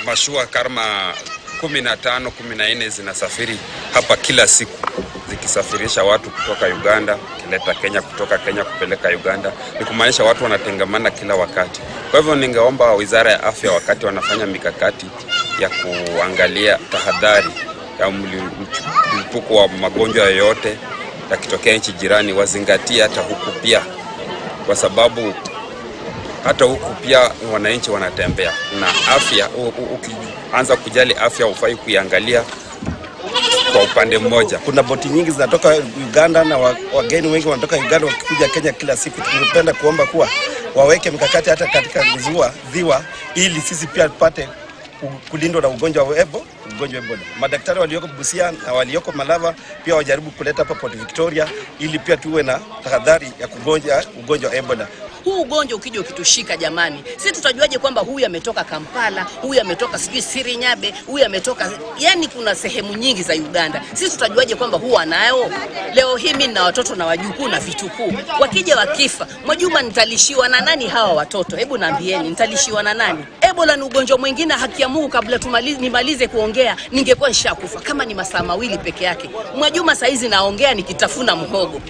Mashua kama 15, 14 zinasafiri hapa kila siku zikisafirisha watu kutoka Uganda kileta Kenya, kutoka Kenya kupeleka Uganda. Ni kumaanisha watu wanatengamana kila wakati. Kwa hivyo ningeomba Wizara ya Afya, wakati wanafanya mikakati ya kuangalia tahadhari ya mlipuko wa magonjwa yoyote yakitokea nchi jirani, wazingatie hata huku pia, kwa sababu hata huku pia wananchi wanatembea na afya. Ukianza kujali afya hufai kuiangalia kwa upande mmoja. Kuna boti nyingi zinatoka Uganda na wageni wengi wanatoka Uganda wakikuja Kenya kila siku. Tungependa kuomba kuwa waweke mikakati hata katika ziwa ili sisi pia tupate kulindwa na ugonjwa wa Ebola. Madaktari walioko Busia na walioko Malava pia wajaribu kuleta hapa Port Victoria ili pia tuwe na tahadhari ya kugonja ugonjwa wa Ebola. Huu ugonjwa ukija ukitushika jamani, sisi tutajuaje kwamba huyu ametoka Kampala, huyu ametoka sijui Sirinyabe, huyu ametoka, yani kuna sehemu nyingi za Uganda. Sisi tutajuaje kwamba huyu anayo? Leo hii mimi nina watoto na wajukuu na vitukuu. Wakija wakifa, Mwajuma, nitalishiwa na nani hawa watoto? Hebu naambieni, nitalishiwa na nani? Ebola ni ugonjwa mwingine, haki ya Mungu, kabla nimalize kuongea ningekuwa nishakufa kama ni masaa mawili peke yake. Mwajuma, saizi naongea nikitafuna mhogo.